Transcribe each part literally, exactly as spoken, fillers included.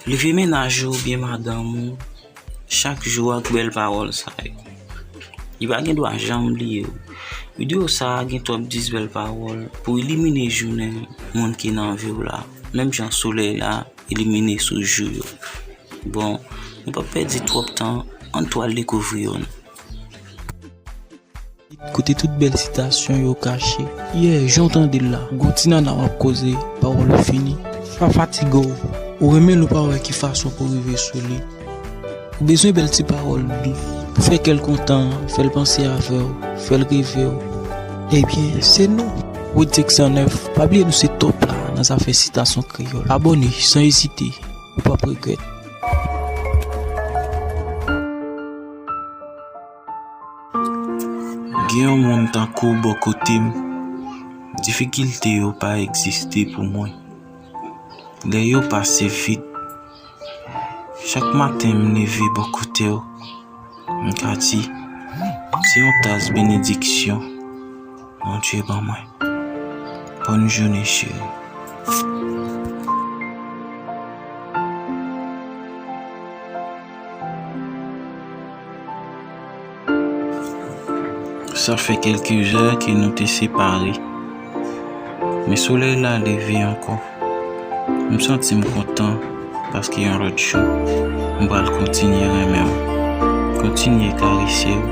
Leve mennaj ou oubyen madanm ou chak jou ak bèl pawòl sa yo. Li pa gen dwa janm bliye w. Videyo sa a gen twòp dis bèl pawòl pou ilimine jounen moun ki nan vi w la, menm jan solèy la ilimine sou jou yo. Bon, nou p ap pèdi twòp tan, ann tou al dekouvri yo non. Kote tout bèl sitasyon yo kache. Yeah, jan w tande l la, gon ti nana w ap koze, pawòl ou fini. Sa fatige w. Ou renmen l, ou pa wè ki fason pou rive sou li. Ou bezwen bèl ti pawòl dous pou fè kè l kontan, fè l panse avè w, fè l reve w. Ebyen, se nou. Wodzik san nèf, pa bliye nou se top la nan zafè sitasyon kreyòl. Abòne san ezite, ou p ap regrèt. Gen yon moun tankou w bò kote m, difikilte yo pa egziste pou mwen. Lè yo pase vit, chak maten m leve bò kote w, m ka di, se yon tas benediksyon Bondye ban mwen. Bòn jounen, cheri. Sa fè kèlke zè ke nou te separe. Men solèy la leve ankò. M santi m kontan paske yon lòt jou, m pral kontinye renmen w, kontinye karese w,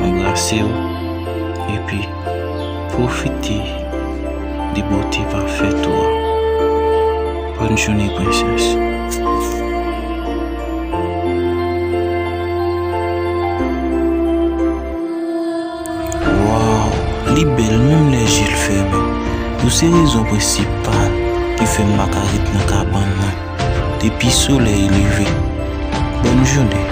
anbrase w, epi pwofite de bote pafèt ou a. Bòn jounen, prensès. Waw, li bèl menm lè je l fèmen. Ou se rezon prensipal ki fè m pa ka ret nan kabann nan depi solèy leve. Bòn jounen.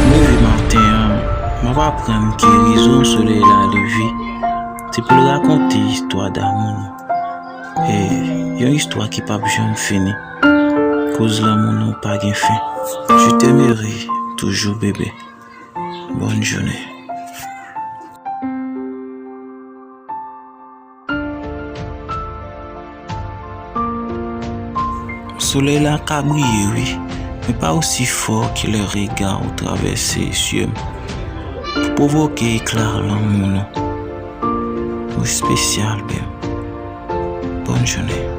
M leve maten an, m ap aprann ke rezon solèy la leve, se pou l rakonte istwa damou nou. E yon istwa ki p ap janm fini. Koz lanmou nou pa gen fen. Je t'aimerai toujours, bébé. Bòn jounen. Solèy la ka briye, wi, men pa osi fò ke lè rega w travèse zye m pou pwovoke ekla lanmou nou. Ou espesyal, bèm. Bòn jounen.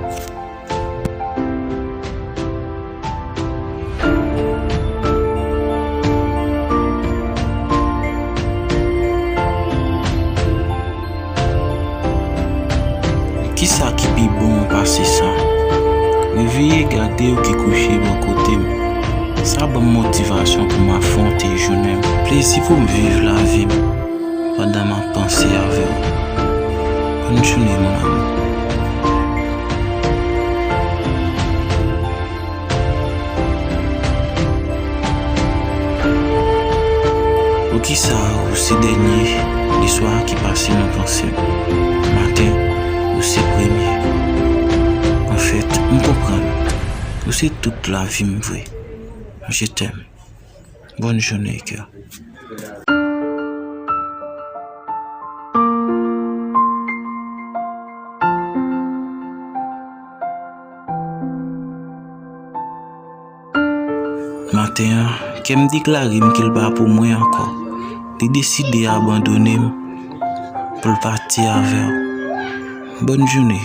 Kisa ki pi bon pase sa? Reveye gade w ki kouche bò kote m. Sa ban m motivasyon pou m afwonte jounen m. Plezi pou m viv lavi m pandan m ap panse avè w. Bòn jounen, mon amour. Poukisa ou se dènye, leswa ki pase nan panse m? Maten, ou se premye. Anfèt, m konprann. Ou se tout lavi m vre. Je t'aime. Bòn jounen, kè. Maten an, kè m deklare m ke l pa pou mwen ankò. Li deside abandone m pou l pati avè w. Bòn jounen.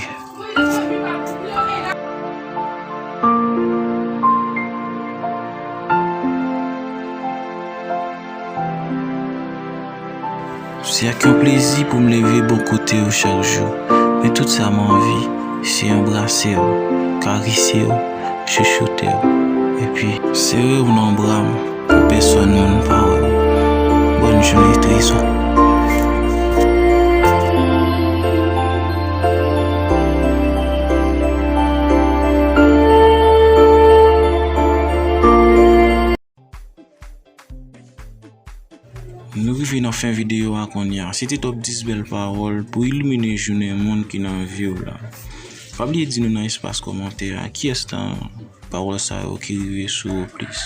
Se ak yon plezi pou m leve bò kote w chak jou. Men tout sa m anvi, se anbrase w, karese w, chouchoute w, epi sere w nan bra m pou pèsonn moun pa wè w. Bòn jounen, trezò. Nou rive nan fen videyo a kounye a. Se te top dis bèl pawòl pou ilimine jounen moun ki nan vi w la. Pa bliye di nou nan espas kòmantè a kiyès nan pawòl sa yo ki rive sou ou plis.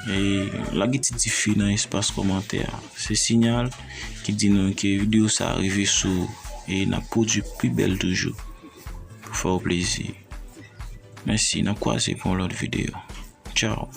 E lage ti dife nan espas kòmantè a. Se siyal ki di nou ke videyo sa a rive sou ou e n ap pwodui pi bèl toujou pou fè w plezi. Mèsi, n ap kwaze pou yon lòt videyo. Tchao.